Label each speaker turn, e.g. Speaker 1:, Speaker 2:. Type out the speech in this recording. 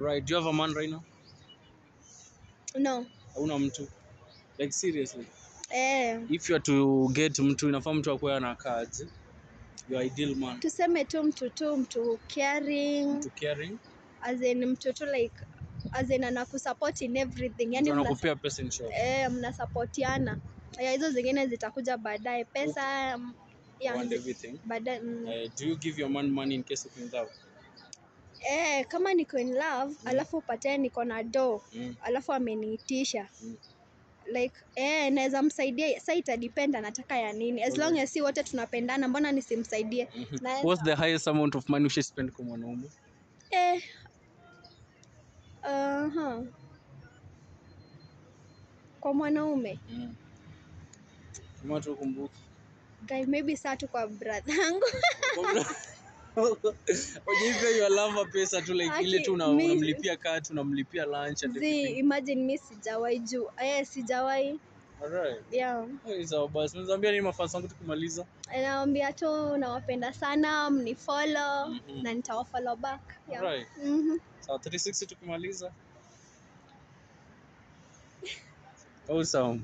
Speaker 1: Right, do you have a man right now?
Speaker 2: No.
Speaker 1: Hauna mtu? Like seriously?
Speaker 2: Eh.
Speaker 1: If you are to get mtu, inafaa mtu akuwe anakaa aje? Your ideal man.
Speaker 2: Tuseme tu mtu, tu mtu caring.
Speaker 1: Mtu caring.
Speaker 2: As in mtu tu like, as in anakusupport in everything. Yani
Speaker 1: mtu anakupea pesa in short.
Speaker 2: Eh, mnasupportiana. Ya hizo zingine zitakuja baadaye. Pesa, yeah,
Speaker 1: and everything.
Speaker 2: Baadaye.
Speaker 1: Do you give your man money in case of in love?
Speaker 2: Kama niko in love, alafu upate niko na do, alafu ameniitisha. Like, naweza msaidia. Sasa itadepend anataka ya nini. As long as si wote tunapendana, mbona nisimsaidie? Naweza.
Speaker 1: What's the highest amount of money you should spend kwa mwanaume?
Speaker 2: Kwa mwanaume?
Speaker 1: Kama tu kumbuki.
Speaker 2: Guy, maybe saa tu kwa brother yangu.
Speaker 1: Ujipe your lover pesa tu like ile tu
Speaker 2: Aki,
Speaker 1: unamlipia car, unamlipia lunch and
Speaker 2: Zee,
Speaker 1: everything.
Speaker 2: imagine mi sijawahi juu. Sijawahi.
Speaker 1: All right.
Speaker 2: Yeah.
Speaker 1: Hey, sawa basi. Unaniambia nini mafans wangu tukimaliza?
Speaker 2: Naambia tu nawapenda sana, mnifollow na nitawafollow back. Yeah.
Speaker 1: All right. Sawa, 360 tukimaliza. Awesome.